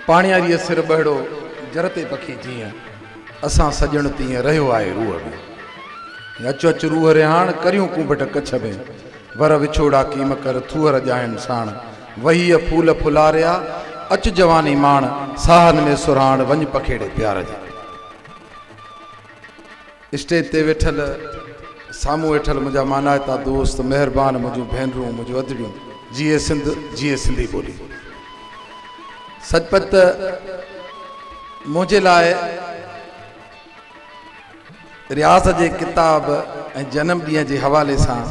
پاڻياريء سر ٻهڙو، جر تي پکي جيئن، اسان سڄڻ تيئن رهيو آهي روح ۾. اچ اچ روح رهاڻ، ڪريون ڪونڀٽ ڪڇ ۾، ور وڇوڙا ڪيم ڪر، ٿوهر ڄاهين ساڻ. وهيء ڦول ڦلاريا، اچ جواني ماڻ، ساهن ۾ سرهاڻ، وڃ پکيڙي پيار جي. اسٽيج تي ويٺل سامهون ويٺل منهنجا مانائتا دوست، مهربان منهنجون ڀينرون، منهنجون ادڙيون، جيئي سنڌ، جيئي سنڌي ٻولي. سچ پچ ته منهنجي لاء رياض جي ڪتاب ۽ جنم ڏينهن جي حوالي سان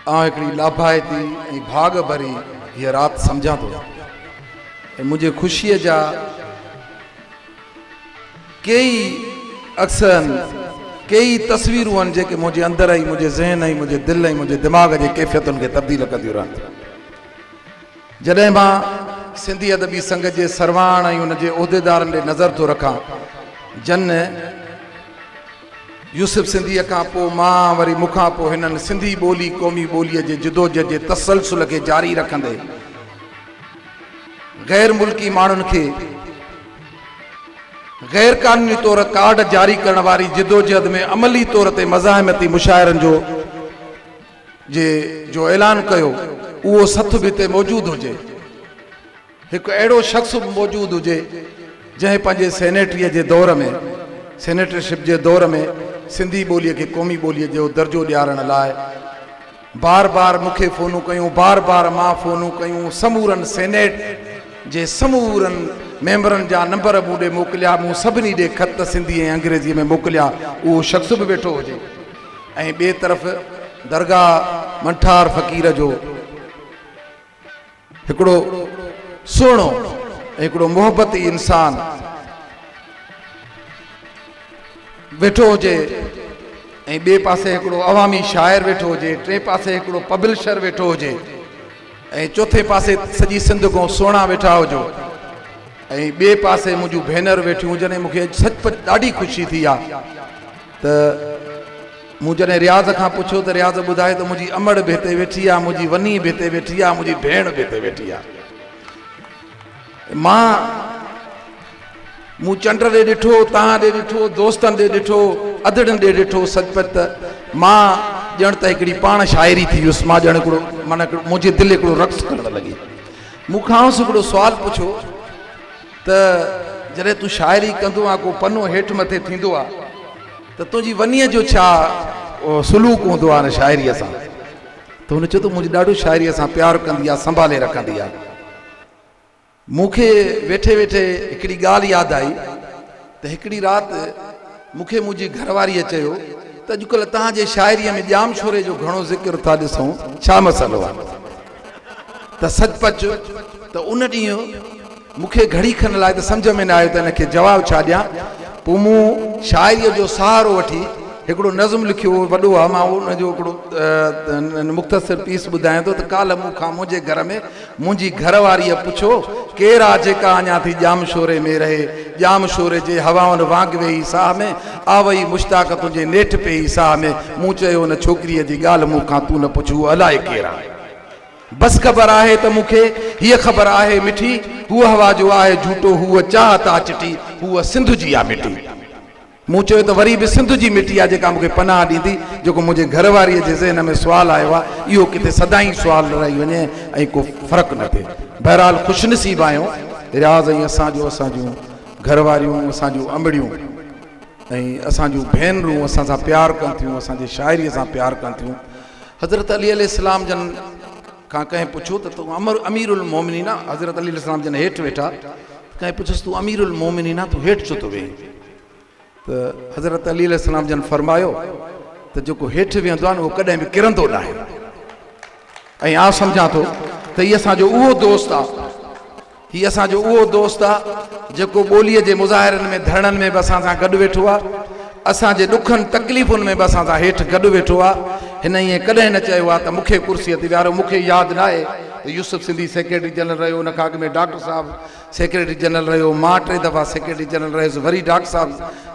آئون هڪڙي لاڀائتي ۽ ڀاڳ ڀري هيء رات سمجهان ٿو ۽ منهنجي خوشيء جا ڪيئي عڪس آهن، ڪيئي تصويرون آهن جيڪي منهنجي اندر ۽ منهنجي ذهن ۽ منهنجي دل ۽ منهنجي دماغ جي ڪيفيتن کي تبديل ڪنديون رهن ٿيون. جڏهن مان سنڌي ادبي سنگت جي سرواڻ ۽ ان جي عهديدارن ڏي نظر ٿو رکان جن يوسف سنڌيء کان پوء مان وري مون کان پوء هنن سنڌي ٻولي قومي ٻوليء جي جدوجھد جي تسلسل کي جاري رکندي غير ملڪي ماڻهن کي غير قانوني طور ڪارڊ جاري ڪرڻ واري جدوجهد ۾ عملي طور تي مزاحمتي مشاعرن جو جي جو اعلان ڪيو اهو سٿ به هتي موجود هجي هڪ اهڙو شخص به موجود هجي جنهن پنهنجي سينيٽري جي دور ۾ سينيٽرشپ جي دور ۾ سنڌي ٻولي کي قومي ٻولي جو درجو ڏيارڻ لاء بار بار مون کي فونون ڪيون، بار بار مان فونون ڪيون، سمورن سينيٽ جي سمورن ميمبرن جا نمبر مون ڏي موڪليا، مون سڀني ڏي خط سنڌي ۽ انگريزيء ۾ موڪليا، اهو شخص به ويٺو هجي ۽ ٻئي طرف درگاهه منٺار فقير جو. هڪڙو سهڻو ۽ هڪڙو محبتي انسان ويٺو هجي ۽ ٻئي پاسي هڪڙو عوامي شاعر ويٺو هجي، ٽئين پاسي هڪڙو پبلشر ويٺو هجي ۽ چوٿين پاسي سڄي سنڌ کان سهڻا ويٺا هجو ۽ ٻئي پاسي منهنجون ڀينر ويٺيون هجن ۽ مون کي اڄ سچ پچ ڏاڍي خوشي ٿي آ ته مون جڏهن رياض کان پڇيو ته رياض ٻڌايو ته منهنجي امڙ به هتي ويٺي آ، منهنجي وني به هتي ويٺي آ، منهنجي ڀيڻ به هتي ويٺي آ. مان مون چنڊ ڏي ڏٺو، توهان ڏي ڏٺو، دوستن ڏي ڏٺو، ادڙين ڏي ڏٺو، سچ پچ ته مان ڄڻ ته هڪڙي پاڻ شاعري ٿي ويس، مان ڄڻ هڪڙو معنيٰ منهنجي دل هڪڙو رقص ڪرڻ لڳي. مون کانئس هڪڙو سوال پڇيو ته جڏهن تون شاعري ڪندو آن ڪو پنو هيٺ مٿي ٿيندو آ ته تنهنجي ونيء جو ڇا سلوڪ هوندو آ ان شاعريء سان؟ ته هن چيو ته منهنجي ڏاڍو شاعريء سان پيار ڪندي آ، سنڀالي رکندي آ. مون کي ويٺي ويٺي هڪڙي ڳالهه ياد آئي ته هڪڙي رات مون کي منهنجي گهر واريء چيو ته اڄڪلهه توهان جي شاعريء ۾ ڄام شوري جو گهڻو ذڪر ٿا ڏسون، ڇا مسئلو آ؟ ته سچ پچ ته ان ڏينهن مون کي گهڙي کن لاء ته سمجهه ۾ نه آيو ته ان کي جواب ڇا ڏيان. پوء مون شاعريء جو سهارو وٺي هڪڙو نظم لکيو هو، وڏو آهي، مان ان جو هڪڙو مختصر پيس ٻڌايان ٿو ته ڪالهه مون کان منهنجي گهر ۾ منهنجي گهر واريء پڇيو، ڪير آ جيڪا اڃا ٿي ڄام شوري ۾ رهي، ڄام شوري جي هوائن وانگ ويهي ساهه ۾، آ وئي مشتاق تنهنجي نيٺ پيئي ساهه ۾، مون چيو ان ڇوڪريء جي ڳالهه مون کان تون نه پڇ، هوء الائي ڪير آ. بس خبر آهي ته مون کي هيء خبر آهي مٺي، هوء هوا جو آهي جهوٽو، هوء چاهت آ چٽي، هوء سنڌ جي آ مٽي. مون چيو ته وري به سنڌ جي مٽي آ جيڪا مون کي پناهه ڏيندي، جيڪو منهنجي گهر واريء جي ذهن ۾ سوال آيو آ، اهو ڪٿي سدائين سوال رهي وڃي ۽ ڪو فرق نه ٿئي. بهرحال خوش نصيب آهيون رياض ۽ اسان جو اسان جون گهر واريون، اسان جون امڙيون ۽ اسان جون ڀينرون اسان سان پيار ڪن ٿيون، اسان جي شاعريء سان پيار ڪن ٿيون. حضرت علي عليه السلام جن کان ڪنهن پڇيو ته تون امر امير المومنين آ، حضرت علي عليه السلام جن هيٺ ويٺا ته ڪنهن پڇيس تون امير المومنين آ تون هيٺ ڇو ٿو ويهين؟ ته حضرت علي عليه السلام جن فرمايو ته جيڪو هيٺ ويهندو آ نه اهو ڪڏهن به ڪرندو ناهي. ۽ آء سمجهان ٿو ته هي اسان جو اهو دوست آ، هي اسان جو اهو دوست آ جيڪو ٻوليء جي مظاهرن ۾ ڌرڻن ۾ به اسان سان گڏ ويٺو آ، اسان جي ڏکن تڪليفن ۾ به اسان سان هيٺ گڏ ويٺو آ. هن ائين ڪڏهن نه چيو آ ته مون کي ڪرسيء تي ويهاريو. مون کي ياد ناهي ته يوسف سنڌي سيڪريٽري جنرل رهيو، ان کان اڳ ۾ ڊاڪٽر صاحب سيڪريٽري جنرل رهيو، مان ٽي دفعا سيڪريٽري جنرل رهيس، وري ڊاڪٽر صاحب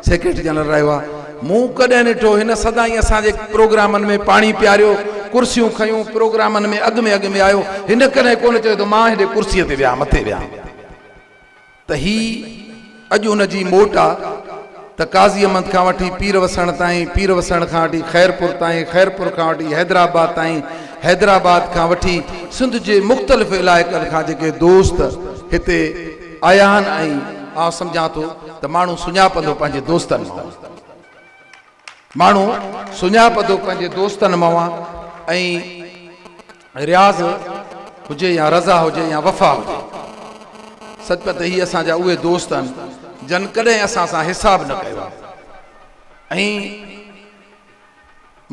سيڪريٽري جنرل رهيو آ. مون ڪڏهن ڏٺو هن سدائين اسان جي پروگرامن ۾ پاڻي پياريو، ڪرسيون کنيون، پروگرامن ۾ اڳ ۾ اڳ ۾ آيو، هن ڪڏهن ڪونه چيو ته مان هيڏي ڪرسيء تي ويهان، مٿي ويهان. ته هي اڄ ان جي موٽ آ ته قاضي احمد کان وٺي پير وسڻ تائين، پير وسڻ کان وٺي خيرپور تائين، خيرپور کان وٺي حيدرآباد تائين، حيدرآباد کان وٺي سنڌ جي مختلف علائقن کان جيڪي دوست هتي آيا آهن ۽ آئون سمجهان ٿو ته ماڻهو سڃاپندو پنهنجي دوستن مان آ. ماڻهو سڃاپندو پنهنجي دوستن مان آ ۽ رياض هجي يا رضا هجي يا وفا هجي سچ پچ ته هي اسان جا اهي دوست آهن جن ڪڏهن اسان سان حساب نه ڪيو آهي ۽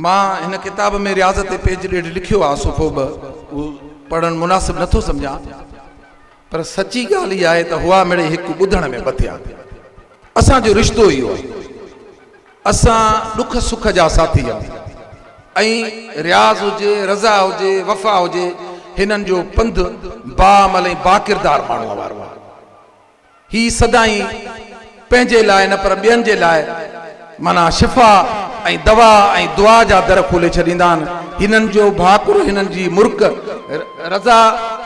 مان هن ڪتاب ۾ رياض تي پيج ڏيڍ لکيو آهي صفحو ٻه اهو پڙهڻ مناسب نٿو سمجهان پر سچي ڳالهه اها آهي ته هئا مڙئي هڪ ٻڌڻ ۾ ٻه ٿيا اسان جو رشتو اهو آهي اسان ڏک سک جا ساٿي آهيون ۽ رياض هجي، رضا هجي، وفا هجي، هنن جو پنڌ باعمل ۽ باڪردار ماڻهوء وارو آهي. هي سدائين پنهنجي لاء نه پر ٻين جي لاء معنيٰ شفا ۽ دوا ۽ دعا جا در کولي ڇڏيندا آهن. هنن جو ڀاڪر، هنن جي مرڪ، رضا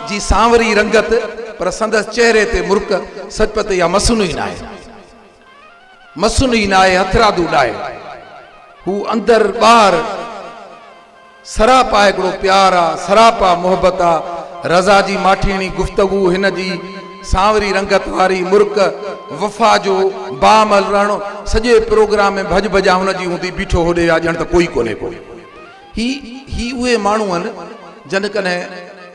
جي سانوري رنگت پر سندس چهري تي مرڪ سچ پچ اها مصنوعي ناهي. مصنوعي ناهي، هٿرادو ناهي. هو اندر ٻاهر سراپا هڪڙو پيار آ، سراپا محبت آ. رضا جي ماٺيڻي گفتگو، هن جي سانوري رنگت واري مرڪ، وفا جو باعمل رهڻ، سڄي پروگرام ۾ ڀڄ ڀڄان هن جي هوندي، بيٺو هوڏي آ ڄڻ ته ڪوئي ڪونهي ڪو. هي هي اهي ماڻهو آهن جن ڪڏهن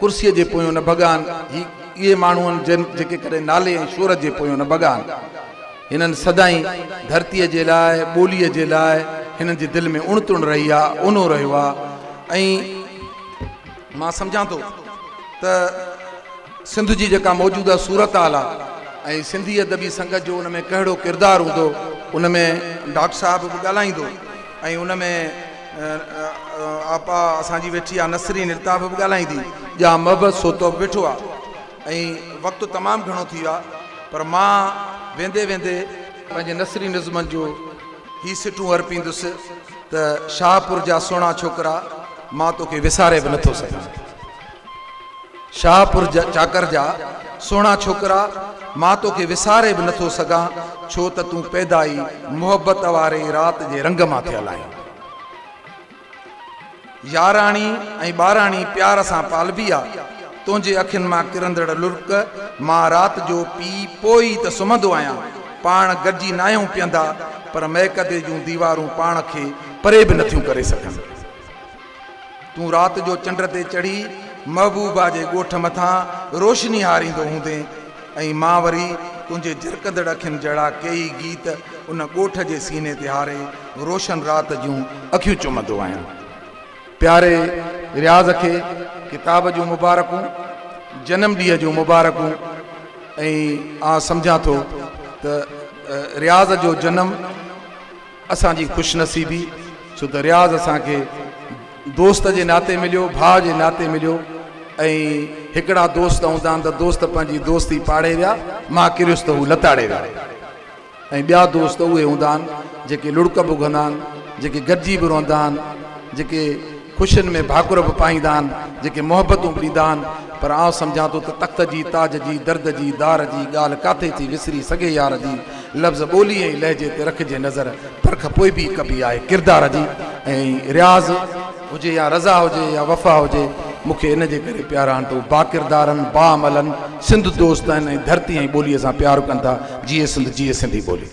ڪرسيء جي پويون نه ڀڳا آهن. هي اهي ماڻهو آهن جن جيڪي ڪڏهن نالي ۽ شهرت جي پويون نه ڀڳا آهن. هنن سدائين ڌرتيء جي لاء، ٻوليء جي لاء هنن جي دل ۾ اڻ تڻ رهي آهي، اونو رهيو آهي ۽ مان سمجهان ٿو ته سنڌ جي جيڪا موجوده صورتحال آهي ۽ سنڌي ادبي سنگت جو ان ۾ ڪهڙو ڪردار هوندو ان ۾ ڊاڪٽر صاحب به ڳالهائيندو ۽ ان ۾ آپا اسان جي ويٺي آ نسرين الطاف به ڳالهائيندي ڄام محبت سوتو به ويٺو آ ۽ وقت تمام گهڻو ٿي ويو آ پر مان ويندي ويندي پنهنجي نثري نظمن جو هي سٽون ارپيندس ته شاهپور جا سهڻا ڇوڪرا مان توکي وساري به نٿو سگهان. شاهپور چاڪر جا سهڻا ڇوڪرا مان توکي وساري به نٿو سگهان ڇو ته تون پيدا ئي محبت واري رات جي رنگ مان ٿيل آهين. ياراڻي ۽ ٻاراڻي پيار سان پالبي آ. تنهنجي اکين مان ڪرندڙ لڙڪ مان رات جو پي پوء ئي ته سمهندو آهيان. پاڻ گڏجي ناهيون پيئندا پر مئڪدي جون ديوارون پاڻ کي پري به نٿيون ڪري سگهن. تون رات جو چنڊ تي چڙهي محبوبا جي ڳوٺ مٿان روشني هاريندو هوندين ۽ مان وري تنهنجي جرڪندڙ اکين جهڙا ڪيئي گيت ان ڳوٺ جي سيني تي هاري روشن رات جون اکيون چمندو آهيان. پياري رياض کي ڪتاب جون مبارڪون، جنم ڏينهن جون مبارڪون ۽ آء سمجهان ٿو ته رياض جو جنم اسان جي خوش نصيبي ڇو ته رياض اسان کي دوست جي ناتي مليو، ڀاء جي ناتي مليو ۽ هڪڙا دوست هوندا آهن ته دوست پنهنجي دوستي پاڙي ويا، مان ڪريس ته هو لتاڙي ويا ۽ ٻيا دوست اهي هوندا آهن جيڪي لڙڪ به اگهندا آهن، جيڪي گڏجي به روئندا آهن، جيڪي خوشين ۾ ڀاڪر به پائيندا آهن، جيڪي محبتون به ڏيندا آهن، پر آئون سمجهان ٿو ته تخت جي، تاج جي، درد جي، دار جي، ڳالهه ڪاٿي ٿي وسري سگهي يار جي، لفظ ٻولي ۽ لهجي تي رکجي نظر، پرک پوء به ڪبي آهي ڪردار جي ۽ رياض هجي يا رضا هجي يا وفا هجي، مون کي ان جي ڪري پيارا آهن ته هو باڪردار آهن، باعمل آهن، سنڌ دوست آهن ۽ ڌرتي ۽ ٻوليء سان پيار ڪن ٿا. جيئي سنڌ، جيئي سنڌي ٻولي.